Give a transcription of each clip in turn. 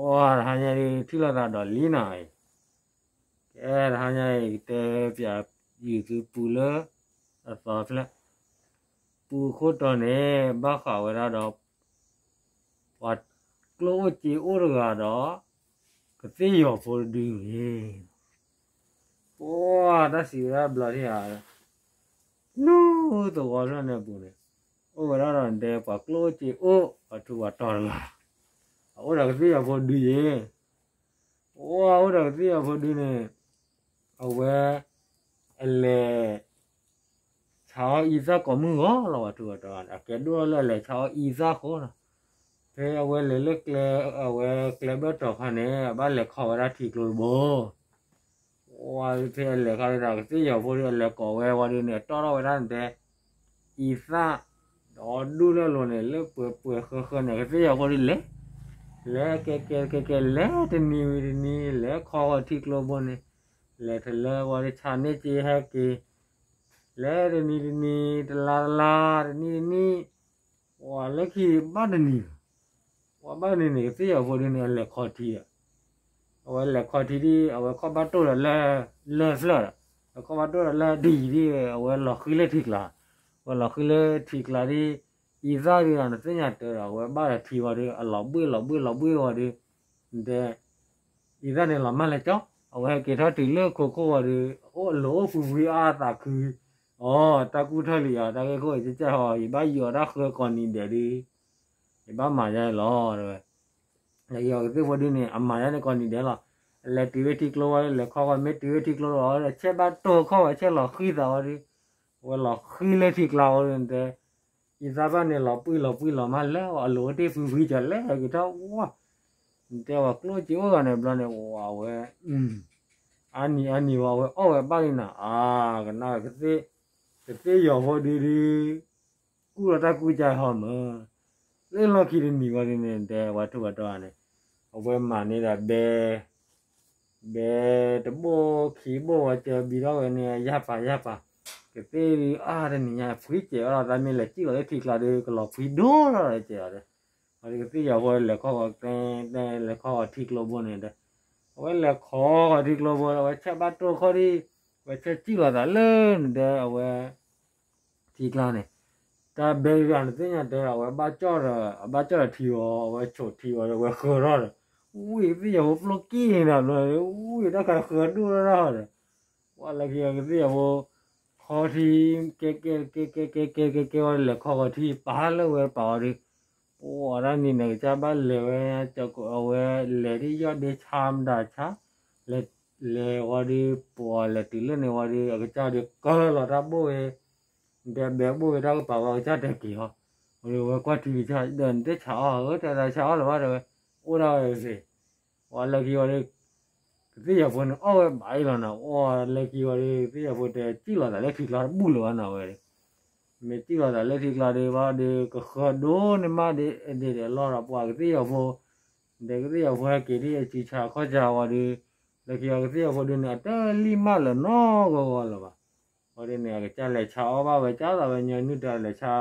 ပှၤတဟါညါအံၤ ထံၣ်လိာ်သးဒီးလံနီၤ, ကဲတဟါညါအံၤ ကတဲပျးယုာ်သုပူလၢ အသီဖျၢၣ်, ပူအခိၣ်တီန့ၣ် ဘၣ်ဃးဝဲဒၣ်ဒီး ပှၤကျိၣ်အိၣ်စ့အိၣ်တဂၤဒီး ကသ့ၣ်ယီၤဖိတဒုန့ၣ် ပှၤတၢ်စံးဝဲဒၣ်ဘျီထံၣ်ဧါ, လူၤသဝီဖျၢၣ်န့ၣ်အပူၤန့ၣ် အိၣ်ဝဲဒၣ်ဒီးတဲ ပှၤကျိၣ်အိၣ်စ့အိၣ် ပှၤထူးပှၤတီၤတဂၤ, အအိၣ်ဒီးကသ့ၣ်ယီၤဖိဒုယဲ, အိၣ်အိၣ်ဒီးကသ့ၣ်ယီၤဖိဒုန့ၣ် အဝဲ အလဲၤ ဆါအီၣ်အံသၣ်ကိးမုၢ်ဂီၤလီၤ ပှၤထူးပှၤတီၤတဂၤန့ၣ် အကဲဒိၣ်လၢအလဲၤဆါအီၣ်အံသၣ်ဃိနီၤ, ဖဲအဝဲလဲၤလၢကျဲ အဝဲကျဲဘၢၣ်တီၤခါန့ၣ် အဘၣ်လဲၤခီဝဲဒၣ်ထံကျိတဘိ ဝံၤဖဲအလဲၤခီဒီး ကသ့ၣ်ယီၤဖိဒု အလဲၤကိးဝဲဝံၤဒုန့ၣ် အတီၣ်ထီၣ်ဝဲဒၣ်န့ၣ်တဲ အံသၣ် ဒီးဒူၣ်လၢအလိၤန့ၣ် လၢပှဲၤပှဲၤဃၢဃၢန့ၣ် ကသ့ၣ်ယီၤဖိဒုလဲၤ လဲၤကဲကဲကဲကဲ လဲၤတနံၤဝံၤတနံၤ လဲၤခီဃီၤထံကျိဘိန့ၣ် လဲၤတလၢဝံၤဒု ဆါန့ၢ်စ့ဟဲက့ၤ လဲၤတနံၤတနံၤ တလါတလါ တနံၤတနံၤ ဝံၤလၢခံဘၣ်တနံၤ ဝံၤဘၣ်တနံၤန့ၣ် ကသ့ၣ်ယီၤဖိဒုန့ၣ် အလဲၤခီထံဒီး အဝဲလဲၤခီထံဒ် အဝဲခီၣ်ဘၣ်တိၢ်ဒီးလၢ လၢၢ်ဖျၢၣ်ဒီး အခီၣ်ဘၣ်တိၢ်ဒီးလၢဒ်အံၤဒ် အဝဲလီၤဃံလၢထံကျါ အဝဲလီၤဃံလၢထံကျါဒ် အံသၣ်ဒုဒီး နသ့ၣ်ညါတၢ်ဒီး အဝဲဘၣ်ဒီးထံဝံၤဒု အလီၤဘှ့ၣ်လီၤဘှ့ၣ်လီၤဘှ့ၣ်ဝံၤဒု နတဲ အံသၣ်န့ၣ်လီၤမၢ်လဲၤကၠီ အဝဲဟဲက့ၤထီၣ်တုၤလၢခိခိၣ်ဝံၤဒု အိၣ်အလိၤအိၣ်ဖှံဖှံအါသးခု အိ တၢ်ကူၣ်ထီၣ်လံဧါ တၢ်ဂ့ၢ်ခိၣ်အံၤ ကစၢ်ဟီ ယဘၣ်ယီၤတၢ်ဃၢကိးနံၤဒဲးဒု ယဘၣ်မၤယါလီၤ တဲဝဲ လၢယီၤကသ့ၣ်ဖိဒုန့ၣ် အမၤယါန့ၣ်ကိးနံၤဒဲးလီၤ အလဲၤတုၤဝဲထံကျိဝံၤ လဲၤခီဂီၤမ့ၢ်တုၤဝဲထံကျိလီၤ ဆဲးဘၣ်တိၢ်ခီၣ်ဝဲ ဆဲးလီၤဃံသးဝံၤဒု အဝဲလီၤဃံလၢထံကျါဝံၤဒု နတဲ အံသၣ်ဘၣ်န့ၣ်လီၤပှံၢ်လီၤပှံၢ်လီၤမၢ်လဲၤ အလိၤတ့ၢ်ဖှံဖှံကၠီလဲၤက့ၤထီၣ်ဝံၤ နတဲဝံၤကျိၣ်စ့အိၣ်ဂၤန့ၣ်ဘျီန့ၣ် ဝံၤအဝဲ အါနံၤအါနံၤဝံၤ အဝဲအီၣ်ဝဲဘၣ်လံနီၤ အါ ကနၣ်ဝဲ ကသ့ၣ်ယီၤဖိဒုဒု ကူၣ်လီၤတၢ်ကူၣ်ကၢ်ဟီမး လၢလီၢ်ခံတနံၤဝံၤဒုန့ၣ် နတဲဝံၤထူးဝဲတီၤန့ၣ် အဝဲမၤန့ၢ်ဒၣ်ဘဲ ဘဲတဘိခံဘိဝံၤစၢၤဘံထီၣ်ဝဲန့ၣ် ယၢ်ပာ်ယၢ်ပာ် ကသ့ၣ်ဒု အါတနံၤညါ ဖှံစဲးအီၣ်လီၤသး မ့ၢ်လဲၤစံၣ်လီၤလၢထံကျါဒု ကလီၤဖှံဒိၣ်ထီၣ်ဒီးစဲးအီၤဒီး ဝံၤဒုကသ့ၣ်ယီၤဖိလဲၤခီဂီၤတဲ လဲၤခီဂီၤထံကျိဘိန့ၣ်ဒီး အဝဲလဲၤခီဂီၤထံကျိဘိ အဝဲဆဲးဘၣ်တိၢ်ခီၣ်ဒံး အဝဲဆဲးစံၣ်လီၤသးလၢနတဲအဝဲ ထံကျါန့ၣ် တၢ်ဘဲဂၤနသ့ၣ်ညါတဲ အဝဲဘၣ်ကၠီၣ်ဒီး အဘၣ်ကၠီၣ်ဒီးထံအီၤ အဝဲဆိးထံအီၤဒီး အဝဲဃၢၤထီၣ်ဒီး ဝံၤကသ့ၣ်ယီၤဖိပျိၢ်က့ၤန့ၣ်ဘျီ ဝံၤတၢ်ခါဃၢၤဒိၣ်ထီၣ်ဒီး ပှၤလၢခံအီၤကသ့ၣ်ယီၤဖိ ခီထံ ကဲကဲကဲကဲကဲကဲကဲကဲဝံၤ လဲၤခီဂီၤထံ ပာ်လၢဝဲပာ်အီၤဒီး ပှၤတၢ်နံၤန့ၣ် ကစၢ်ဘၣ်လဲၤဝဲ အဝဲလဲၤဒ်ယီၢ်ဒ့ဆါမတၤဆါ လဲၤဝံၤဒီး ပှၤလဲၤတုၤလၢန့ၣ်ဝံၤဒီး အကစၢ်ဒီးကၢလီၤတၢ်ဘိၣ်ဝဲ တဲဘဲဘိၣ်ဝဲတၢ်ကပၤဝံၤ အကစၢ်တဲက့ၤဟီ ဝံၤဒီးဝဲကွၢ်ထံကစၢ် ဒီးနတဆါအီၣ်ဧၢ တဲသးဆါအီၣ်လၢၤဘၣ်တဲဝဲ အိၣ်ဒၣ်ဝဲသ့ၣ် ပှၤလၢခံဝံၤဒီး ကသ့ၣ်ယီၤဖိန့ၣ် အီၣ်ဝဲဘၣ်အံၤလီၤနီၤ အီၣ်လၢခံဝံၤဒီး ကသ့ၣ်ယီၤဖိတဲစံၣ်လီၤသးလၢထံကျါတဘူၣ်လၢၤဘၣ်နီၤဝဲ မ့ၢ်စံၣ်လီၤသးလၢထံကျါဒီး ဘၣ်ဒီးကဃၢၤဒိၣ်န့ၢ်မးဒဲးဒဲးလီၤဒီး ပှၤကသ့ၣ်ယီၤဖိ ဒီးကသ့ၣ်ယီၤဖိဟဲက့ၤဒ်အစုဆါခီၣ်ဆါဝံၤဒီး လၢခံအီၤကသ့ၣ်ယီၤဖိဒုန့ၣ် အတလံၣ်မၢ်လၢၤနီတဂီၢ်လၢၤဘၣ် ဝံၤဒုန့ၣ် အကစၢ်လဲၤဆါအီၣ်ဘၣ်ဝဲ ကၢ်သးဝဲညီနုၢ်တၢ်လဲၤဆါ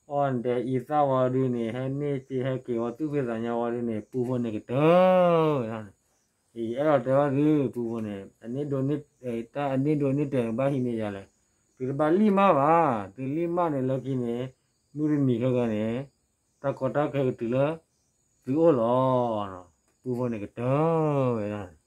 အီၣ်နတဲအံသၣ်ဝံၤဒုန့ၣ် ဟဲန့ၢ်စ့ဟဲက့ၤဝံၤသူၣ်ဖှံသးညီဝံၤဒုန့ၣ် ပူဖိန့ၣ်ကတၢၢ်ဝဲဒၣ်န့ၣ် အံၤအဲၣ်ဒိးတဲဘၣ်သု ပူဖိန့ၣ် အန့ၣ်ဒိးန့ၢ် တၢ်အန့ၣ်ဒိးန့ၢ်တဲာ်န့ၣ် ဘၣ်ဟံးန့ၢ်ယၤလဲၣ် သုတဘၣ်လံၣ်မၢ်ဘၣ် သုလံၣ်မၢ်န့ၣ်လၢခံန့ၣ် မုၢ်တနံၤခဲကနံၣ်န့ၣ် တၢ်ကီတၢ်ခဲကတုၤလၢ သုအိၣ်လီၤ ပူဖိန့ၣ်ကတၢၢ်ဝဲဒၣ်